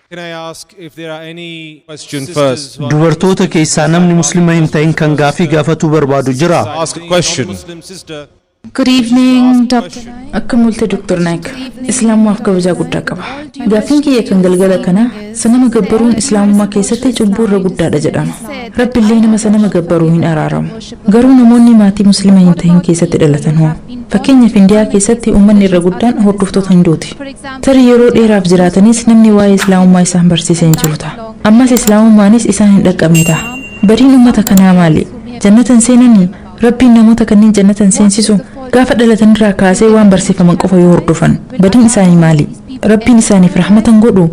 Can I ask if there are any Question sisters first. who are Dubartoota keessaa namni Muslima hin ta'in kan gaafii gaafatuu barbaadu jira? Ask a question. Muslim sister. Good evening, Dr. Akkam oolte, Dr. Naik. Islaamummaaf kabajaa guddaa qaba. Gaaffiin kiyya kan galgala kanaa, sanama gabbaruun Islaamummaa keessatti cubbuu irra guddaadha jedhama. Rabbiillee nama sanama gabbaruu hin araaramu. Garuu namoonni maatii Muslima hin ta'in keessatti dhalatan hoo? Fakkeenyaaf, Indiyaa keessatti uummanni irra guddaan hordoftoota Hinduuti. Tarii yeroo dheeraaf jiraatanis namni waa'ee Islaamummaa isaan barsiise hin jiru ta'a. Ammas Islaamummaanis isaan hin dhaqqabne ta'a. Badiin uummata kanaa maali? Jannatan seenanii? Rabbiin namoota kanneen jannatan seensisu gaafa dhalatan irraa kaasee waan barsiifaman qofa yoo hordofan, badiin isaanii maali? Rabbiin isaaniif rahmatan godhu?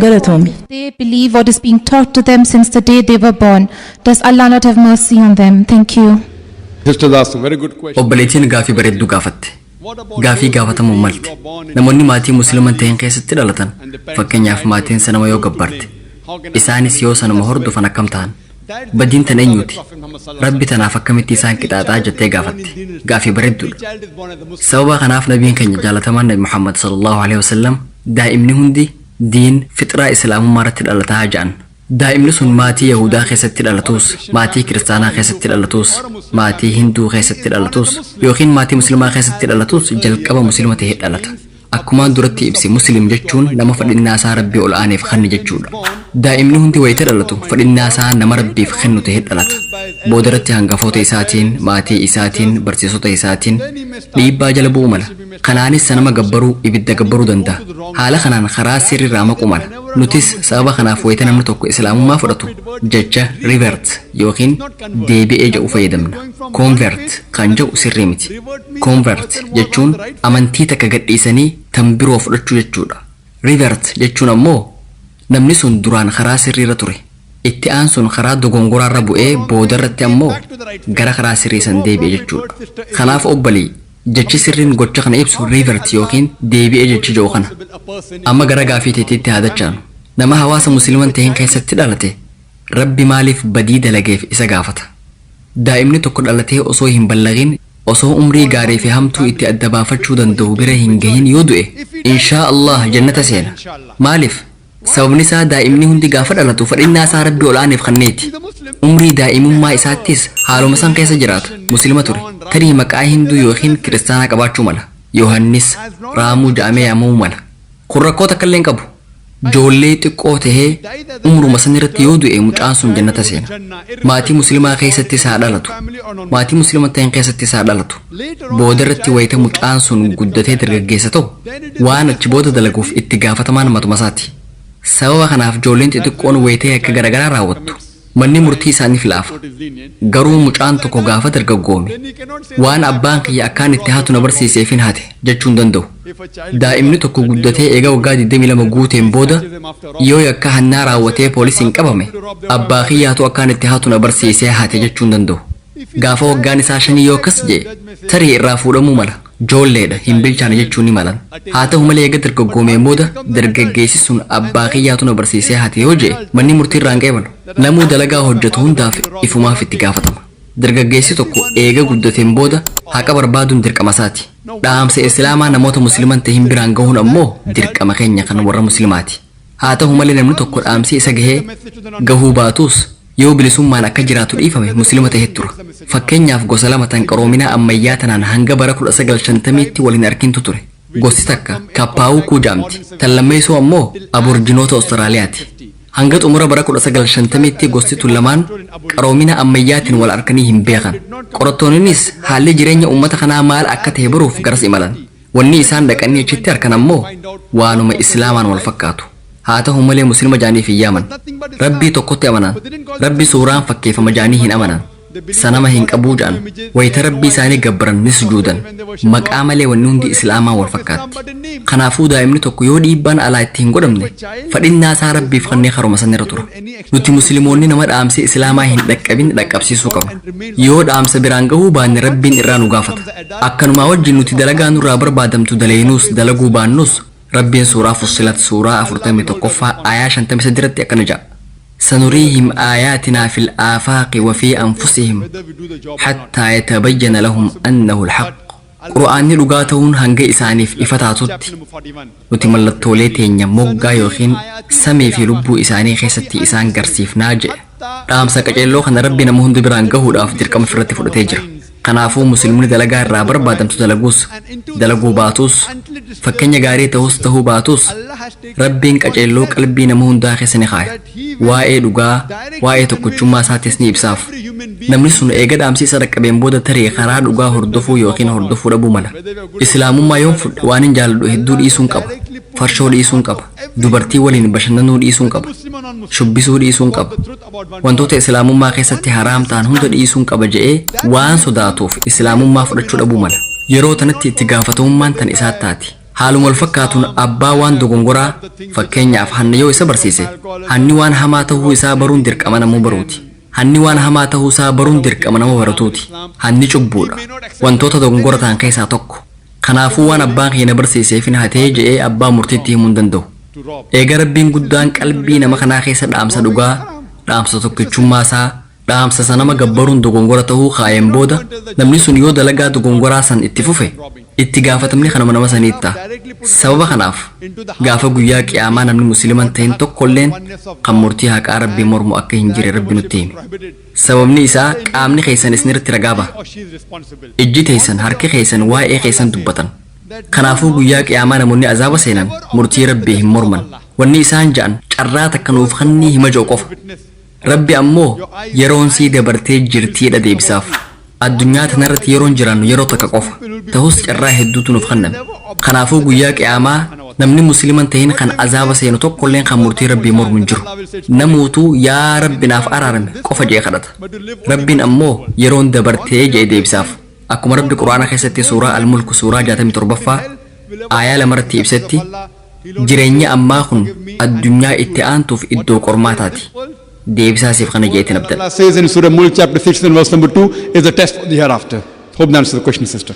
Galatoomi. They believe what is being taught to them since the day they were born. Does Allah not have mercy on them? Thank you. Sister's asked a very good question. Obboleettiin gaafii bareedduu gaafatte. Gaafii gaafatamuu malte. Namoonni maatii Musliima ta'een keessatti dhalatan, fakkeenyaaf maatiin sanama yoo gabbarte, isaanis yoo sanuma hordofan, akkam ta'an? Badiin tan eenyuti? Rabbi tanaaf akkamitti isaan qixaaxaa jettee gaafatte. Gaafii bareedduudha. Sababa kanaaf nabiin keenya jaalatamaan Nabi Muhammad sallallahu alaihi wasallam, daa'imni hundi diin fixraa Islaamummaa irratti dhalataa jedhan. Daa'imni sun maatii Yahudaa keessatti dhalatus, maatii Kiristaanaa keessatti dhalatus, maatii Hinduu keessatti dhalatus yookiin maatii Muslimaa keessatti dhalatus, jalqaba Muslima ta'ee dhalata. Akkumaan duratti ibse, Muslim jechuun nama fadhinnaa isaa Rabbii ol aaneef kennu jechuudha. Daa'imni hundi wayita dhalatu fadhinnaa isaa nama Rabbiif kennu ta'ee dhalata. Boodarratti hangafoota isaatiin, maatii isaatiin, barsiisota isaatiin dhiibbaa jala bu'uu mala. Kanaanis sanama gabbaruu, ibidda gabbaruu danda'a. Haala kanaan karaa sirriirraa maquu mala. Nutis sababa kanaaf wayita namni tokko Islaamummaa fudhatu jecha revert yookiin deebi'ee jedhu fayyadamna. Convert kan jedhu sirrii miti. Convert jechuun amantii takka gadhiisanii tan biroo fudhachuu jechuudha. Revert jechuun ammoo namni sun duraan karaa sirriirra ture. Itti aansuun karaa dogongoraarra bu'ee boodarratti ammoo gara karaa sirrii san deebi'e jechuudha. Kanaaf obbolii, jechi sirriin gocha kana ibsu revert yookiin deebi'ee jechi jedhu kana. Amma gara gaafii teetiitti haa dachaanu. Nama hawaasa Musliiman ta'een keessatti dhalate Rabbi maaliif badii dalageef isa gaafata? Daa'imni tokko dhalatee osoo hin ballaqin, osoo umrii gaarii fi hamtuu itti adda baafachuu danda'u bira hin gahin yoo du'e, inshaa Allah jannata seena. Maaliif? Sababni isaa daa'imni hundi gaafa dhalatu fadhinnaa isaa Rabbi ol aaneef kenneeti. Umrii daa'imummaa isaattis haaluma san keessa jiraata. Muslima ture. Tarii maqaa Hinduu yookiin Kiristaanaa qabaachuu mala. Yohannis, Raamuu jedhamee yaamamuu mala. Kun rakkoo takka illee hin qabu. Joollee xiqqoo tahee umruma san irratti yoo du'e, mucaan sun jannata seena. Maatii Muslimaa keessattis haa dhalatu, maatii Muslima ta'in keessattis haa dhalatu. Boodarratti wayita mucaan sun guddatee dargaggeessa ta'u, waan achi booda dalaguuf itti gaafatamaan matuma isaati. Sababa kanaaf joolleen xixiqqoon wayitee akka garagaraa raawwattu manni murtii isaaniif laafa. Garuu mucaan tokko gaafa dargaggoome, waan abbaan kiyya akkaan itti hatu na barsiiseefin hate jechuu hin danda'u. Daa'imni tokko guddatee eega waggaa 22 guuteen booda yoo yakka hannaa raawwatee poolisiin qabame, abbaa kiyyaatu akkaan itti hatu na barsiisee hate jechuu hin danda'u. Gaafa waggaan isaa 5 yoo akkas jee, tarii irraa fuudhamuu mala. Joolleedha, hin bilchaane jechuu ni malan. Haa ta'u malee, eega dargaggoomeen booda dargaggeessi sun abbaa kiyyaatu na barsiisee hate yoo jee, manni murtii irraa hin qeebalu. Namuu dalagaa hojjetu hundaaf ifumaaf itti gaafatama. Dargaggeessi tokko eega guddateen booda haqa barbaaduun dirqama isaati. Dhaamsa Islaamaa namoota Musliman ta'in biraan gahuun ammoo dirqama keenya kan warra Muslimaati. Haa ta'u malee, namni tokko dhaamsi isa gahee gahuu baatus, yoo bilisummaan akka jiraatu dhiifame, Muslima ta'ee tura. Fakkeenyaaf, gosa lama tan qaroominaa ammayyaa tanaan hanga bara 1950tti waliin argintu ture. Gosti takka Kappaawukuu jaamti. Tan lammeessoo ammoo Aborjinoota Awustiraaliyaati. Hanga xumura bara 1950tti gosti tun lamaan qaroomina ammayyaatiin wal arkanii hin beekan. Qorattoonnis haalli jireenya uummata kanaa maal akka ta'e baruuf garas imalan. Wanni isaan dhaqanii achitti arkan ammoo waanuma Islaamaan wal fakkaatu. Haa ta'u malee, Muslima jaaniif hin yaaman. Rabbii tokkotti amanan. Rabbi suuraan fakkeeffama jaanii hin amanan. Sanama hin qabuu ja'an. Wayita Rabbii isaanii gabbaran ni sujuudan. Maqaa malee wanni hundi Islaamaan wal fakkaatti. Kanaafuu daa'imni tokko yoo dhiibbaan alaa itti hin godhamne, fadhinnaa isaa Rabbiif kennee karuma sanirra tura. Nuti Musliimoonni nama dhaamsi Islaamaa hin dhaqqabin dhaqqabsiisuu qabna. Yoo dhaamsa biraan gahuu baanne, Rabbiin irraa nu gaafata. Akkanumaa wajjin nuti dalagaa nurraa barbaadamtu daleenuus dalaguu baannus, Rabbiin suuraa Fussilat suuraa 41ffaa aayaa 53 irratti akkana jedha: سنريهم آياتنا في الآفاق وفي أنفسهم حتى يتبين لهم أنه الحق. Qur'aanni dhugaa ta'uun hanga isaaniif ifa taatutti nuti mallattoolee teenya moggaa yookiin samii fi lubbuu isaanii keessatti isaan garsiifnaa jedhe. Dhaamsa qaceelloo kana Rabbi nama hundi biraan gahuudhaaf dirqama ofirratti fudhatee jira. Kanaafuu Musliimni dalagaa irraa barbaadamtu dalaguus, dalaguu baatus, fakkeenya gaarii ta'us ta'uu baatus, Rabbiin qaceelloo qalbii nama hundaa keessa ni kaaya. Waa'ee dhugaa, waa'ee tokkichummaa isaatis ni ibsaaf. Namni sun eega dhaamsi isa dhaqqabeen booda tarii karaa dhugaa hordofuu yookiin hordofuu dhabuu mala. Islaamummaa yoon fudhe waan hin jaalladhu hedduu dhiisuun qaba. Farshoo dhiisuun qaba. Dubartii waliin bashannanuu dhiisuun qaba. Shubbisuu dhiisuun qaba. Wantoota Islaamummaa keessatti haraam ta'an hunda dhiisuun qaba je'ee waan sodaatuuf Islaamummaa fudhachuu dhabuu mala. Yeroo tanatti itti gaafatamummaan tan isaa taati. Haaluma wal fakkaatuun abbaa waan dogongoraa, fakkeenyaaf hanna, yoo isa barsiise, hanni waan hamaa ta'uu isaa baruun dirqama namuu baruuti. Hanni waan hamaa ta'uu isaa baruun dirqama nama baratuuti. Hanni cubbuudha. Wantoota dogongora ta'an keessaa tokko. Kanaafuu waan abbaan keenya barsiiseef hin hatee je'ee abbaa murtiitti himuu hin danda'u. Eega Rabbiin guddaan qalbii nama kanaa keessa dhaamsa dhugaa, dhaamsa tokkichummaa isaa, dhaamsa sanama gabbaruun dogongora ta'uu kaayeen booda namni sun yoo dalagaa dogongoraa san itti fufe, itti gaafatamni kanuma nama saniit ta'a. Sababa kanaaf gaafa Guyyaa Qiyaamaa namni Musliman ta'in tokkolleen kan murtii haqaa Rabbii mormu akka hin jirre Rabbi nutti hime. Sababni isaa qaamni keessan isinirratti ragaa baha. Ijji teessan, harki keessan waa'ee keessan dubbatan. Kanaafuu Guyyaa Qiyaamaa namoonni azaaba seenan murtii Rabbii hin morman. Wanni isaan ja'an carraa takka nuuf kannii hima ji'u qofa. Rabbi ammoo yeroon sii dabartee jirtiidha deebisaaf. Addunyaa tanarratti yeroon jiraannu yeroo takka qofa. Ta'us carraa hedduutu nuuf kenname. Kanaafuu Guyyaa Qiyaamaa namni Musliman ta'in kan azaaba seenu tokkolleen kan murtii Rabbii mormu hin jiru. Namuutuu "Yaa Rabbi, naaf araarame" qofa jee kadhata. Rabbiin ammoo yeroon dabartee jee deebisaaf. Akkuma Rabbi Quraana keessatti suuraa Al-Mulk suuraa 67ffaa aayaa 2rratti ibsetti, jireenyi ammaa kun addunyaa itti aantuuf iddoo qormaataati. Deebisaasiif kana jeetiin abdadha. Allah says in Surah Mulk chapter 6 and verse number 2 is a test for the hereafter. Hope that answers the question, sister.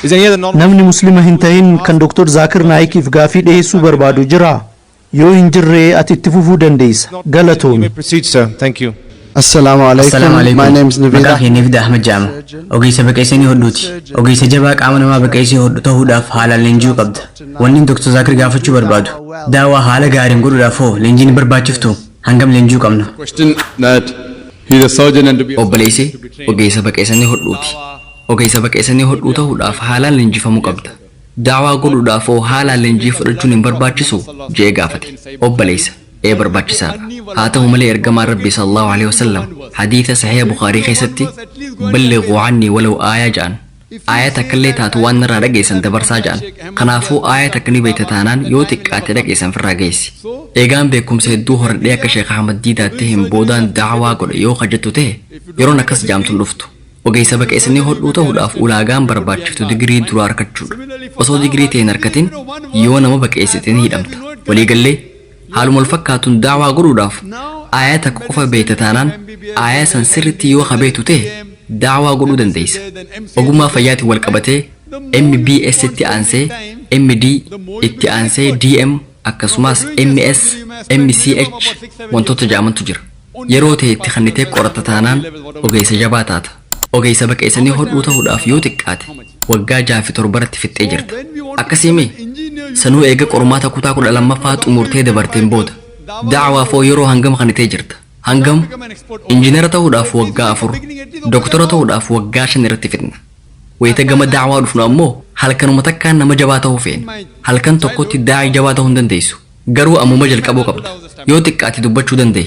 Is any other non Namni Muslima hin ta'in kan Dr. Zaakir Naayikiif gaafii dhiyeessuu barbaadu jira? Yoo hin jirre ati itti fufuu dandeessa. You Galatoomi. may proceed, sir. Thank you. Assalamu Assalaamu alaikum. My alaikum. name is Naveed. Maqaan kee Navid Ahmed jedhama. Ogeessa baqeessanii hodhuuti. Ogeessa jabaa qaama namaa baqeessee hodhu ta'uudhaaf haalaan leenji'uu qabda. Wanni Dr. Zaakir gaafachuu barbaadu, daawaa haala gaariin godhuudhaaf hoo leenjiin barbaachiftu? Hangam leenji'uu qabna? Question that he is a surgeon and to be a Obboleessi ogeessa baqeessanii hodhuuti. Ogeessa baqeessanii hodhuu ta'uudhaaf haalaan leenjifamuu qabda. Daawaa godhuudhaaf hoo haalaan leenjii fudhachuun hin barbaachisu jee gaafate. Obboleessa, ee, barbaachisaadha. Haa ta'u malee ergamaan Rabbii sallallahu alaihi wasallam hadiisa Sahiha Bukaarii keessatti "بلغوا عني ولو آية" jedhan. Aaya takka illee taatu waan narraa dhageessan dabarsaa jedhan. Kanaafuu aaya takka ni beekta taanaan yoo xiqqaate dhageessan firraa geessi. Eegaan beekumsa hedduu horadhee akka Sheekh Ahmad Diidaatti hin boodaan daawaa godhe yoo hajjattu ta'e, yeroon akkas jaamtuun dhuftu. Ogeessa baqeessanii hodhuu ta'uudhaaf ulaagaan barbaachiftu digirii duraa argachuudha. Osoo digirii ta'e hin argatin yoo nama baqeessite ni hidhamta. Waliigallee haaluma wal fakkaatuun daawaa godhuudhaaf aayaa takka qofa beekta taanaan, aayaa san sirritti yoo habeetu ta'e daawaa godhuu dandeessa. Ogummaa fayyaatiin wal qabatee MBS itti aansee MD, itti aansee DM, akkasumas MS, MCH wantoota jedhamantu jira. Yeroo ta'e itti kannitee qoratta taanaan ogeessa jabaa taata. Ogeessa baqeessanii hodhuu ta'uudhaaf yoo xiqqaate waggaa 6 fi 7rratti fixxee jirta. Akkasiimi sanuu eega qormaata kutaa 12ffaa xumurtee dabarteen booda. Da'awaafoo yeroo hangam kannitee jirta? Hangam? Injiinara ta'uudhaaf waggaa 4, doktora ta'uudhaaf waggaa 5 irratti fixna. Wayita gama da'awaa dhufnu ammoo halkanuma takkaan nama jabaa ta'uu feena. Halkan tokkotti daa'ii jabaa ta'uu hin dandeessu. Garuu ammuma jalqabuu qabda. Yoo xiqqaate dubbachuu danda'e.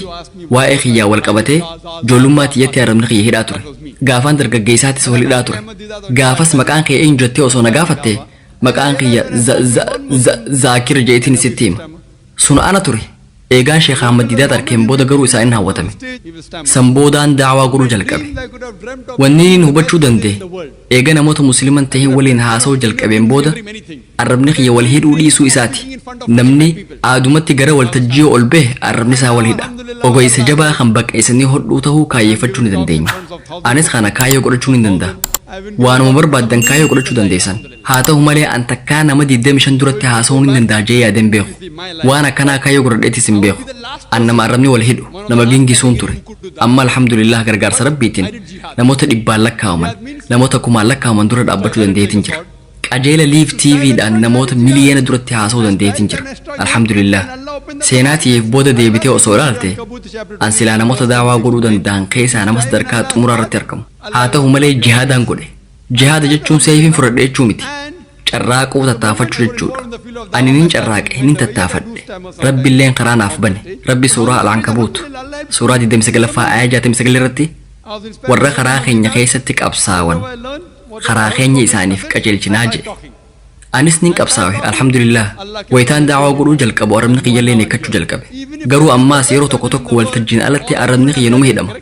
Waa'ee kiyyaa wal qabatee ijoollummaa tiyyatti arrabni kiyya hidhaa ture. Gaafaan dargaggeessaatis wal hidhaa ture. Gaafas maqaan kee eenyu jettee osoo na gaafatte, maqaan kiyya Zaakir jeetiin sitti hima. Sun ana ture. Eegaan Sheekh Ahmad Diidaat arkeen booda garuu isaa inni hawwatame. San boodaan daawaa godhuu jalqabe. Wanni inni hubachuu danda'e, eega namoota Musliman ta'in waliin haasa'uu jalqabeen booda arrabni kiyya wal hidhuu dhiisuu isaati. Namni aadumatti gara waltajjii ol bahe arrabni isaa wal hidha. Ogeessa jabaa kan baqeessanii hodhuu ta'uu kaayyeeffachuu ni dandeenya. Anis kana kaayyoo godhachuu ni danda'a. Waanuma barbaaddan kaayyoo godhachuu dandeessan. Haa ta'u malee, an takkaa nama 25 duratti haasa'uun hin danda'a jee yaadeen beeku. Waan akkanaa kaayyoo godhadheetis hin beeku. An nama arrabni wal hidhu, nama gingisuun ture. Amma alhamdulillah, gargaarsa Rabbiitiin namoota dhibbaan lakkaa'aman, namoota kumaan lakkaa'aman dura dhaabbachuu dandeetiin jira. Qajeela live TVdhaan namoota miliyoona duratti haasa'uu dandeetiin jira. Alhamdulillah. Seenaa tiyyeef booda deebitee osoo ilaalte, an silaa namoota daawaa godhuu danda'an keessaa nama sadarkaa xumuraa irratti argamu. Haa ta'u malee, jihaadaan godhe. Jihaada jechuun seefiin fudhadhe jechuu miti. Carraaquu, tattaafachuu jechuudha. Ani nin carraaqe, nin tattaafadhe. Rabbiilleen karaa naaf bane. Rabbi suuraa Al-Ankabuut suuraa 29ffaa ayyaa 69 irratti, "Warra karaa keenya keessatti qabsaawan karaa keenya isaaniif qajeelchinaa" jedhe. Anis nin qabsaawe, alhamdulillah. Wayitaan daawaa godhuu jalqabu arrabni kiyyallee neekkachuu jalqabe. Garuu ammaas yeroo tokko tokko waltajjiin alatti arrabni kiyya numa hidhama.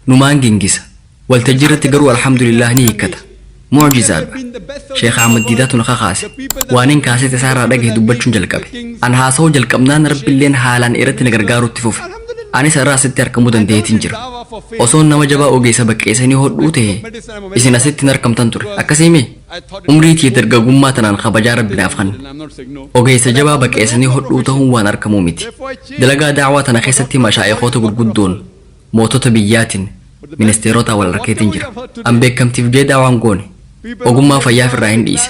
Numaan gingisa. Waltajjii irratti garuu alhamdulillah ni hiikkata. Mucjizaadha. Sheekh Ahmad Diidaatu na kakaase. Waan hin kaasete isaarraa dhagahe dubbachuun jalqabe. An haasa'uu jalqabnaan Rabbiilleen haalaan irratti na gargaaruutti fufe. Anis irraa asitti argamuu dandeetiin jira. Osoon nama jabaa ogeessa baqqeessanii hodhuu ta'e, isin asitti hin argamtan ture. Akkasiimi? Umrii tiyya dargaggummaa tanaan kabajaa Rabbi naaf kenna. Ogeessa jabaa baqeessanii hodhuu ta'uun waan argamuu miti. Dalagaa daawaa tana keessatti mashaayikoota gurguddoon, mootota biyyaatiin, ministeerota wal harkeetiin jira. An beekamtiif jee daawaan goone. Ogummaa fayyaaf irraa hin dhiise.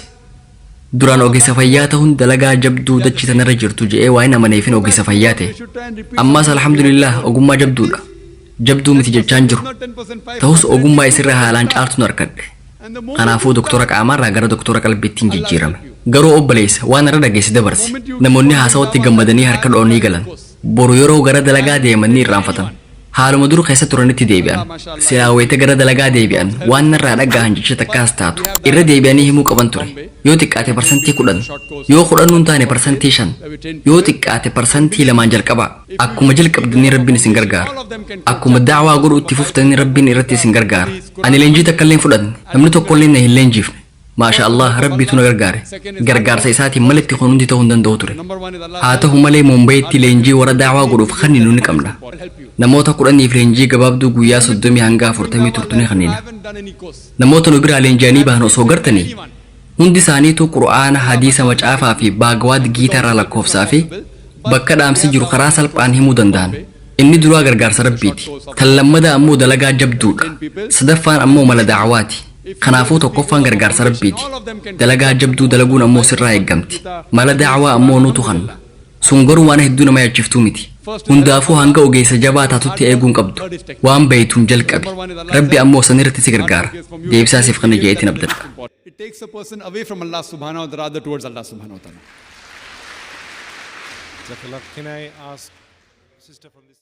Duraan ogeessa fayyaa ta'uun dalagaa jabduu dachii tanarra jirtu je'ee waan hin amaneefin ogeessa fayyaa ta'e. Ammaas alhamdulillah ogummaa jabduudha. Jabduu miti jechaan jiru. Ta'us ogummaa isirra haalaan caaltuun argadhe. Kanaafuu doktora qaamaarraa gara doktora qalbiittiin jijjiirame. Garuu obboleessa, waan irra dhageesse dabarsi. Namoonni haasawatti gammadanii harka dhoonii galan. Boru yeroo gara dalagaa deeman ni irraanfatan. Haaluma dur keessa turanitti deebi'an. Silaa wayita gara dalagaa deebi'an waan narraa dhagahan jecha takkaas taatu irra deebi'anii himuu qaban ture. Yoo xiqqaate 10%, yoo 10 hin taane 5%, yoo xiqqaate 2% jalqabaa. Akkuma jalqabdanii Rabbiin isin gargaara. Akkuma daawaa godhuutti fuftanii Rabbiin irratti isin gargaara. Ani leenjii takka illee hin fudhanne. Namni tokkollee na hin leenjifne. Maasha Allah, Rabbiitu na gargaare. Gargaarsa isaatiin malitti kun hundi ta'uu hin danda'u ture. Haa ta'u malee, Moombayitti leenjii warra daawaa godhuuf kenninu ni qabna. Namoota 10f leenjii gabaabduu guyyaa 30 hanga 40 turtu ni kennina. Namoota nu biraa leenji'anii bahan osoo gartanii, hundi isaaniitu Qur'aana, hadiisa, macaafaa fi Baagwaad Giitaarraa lakkoofsaa fi bakka dhaamsi jiru karaa salphaan himuu danda'an. Inni duraa gargaarsa Rabbiiti. Tan lammadaa ammoo dalagaa jabduudha. Sadaffaan ammoo mala daawaati. Kanaafuu tokkoffaan gargaarsa Rabbiiti. Dalagaa jabduu dalaguun ammoo sirraa eeggamti. Mala daawaa ammoo nutu kanna. Sun garuu waan hedduu nama yaachiftuu miti. Hundaafuu hanga ogeessa jabaa taatutti eeguun qabdu. Waan beeytuun jalqabi. Rabbi ammoo sanirratti si gargaara. Deebisaa siif kana je'eetiin abdadha. It takes a person away from Allah subhanahu wa ta'ala, rather towards Allah subhanahu wa ta'ala. Jazakallah. Can I ask sister from this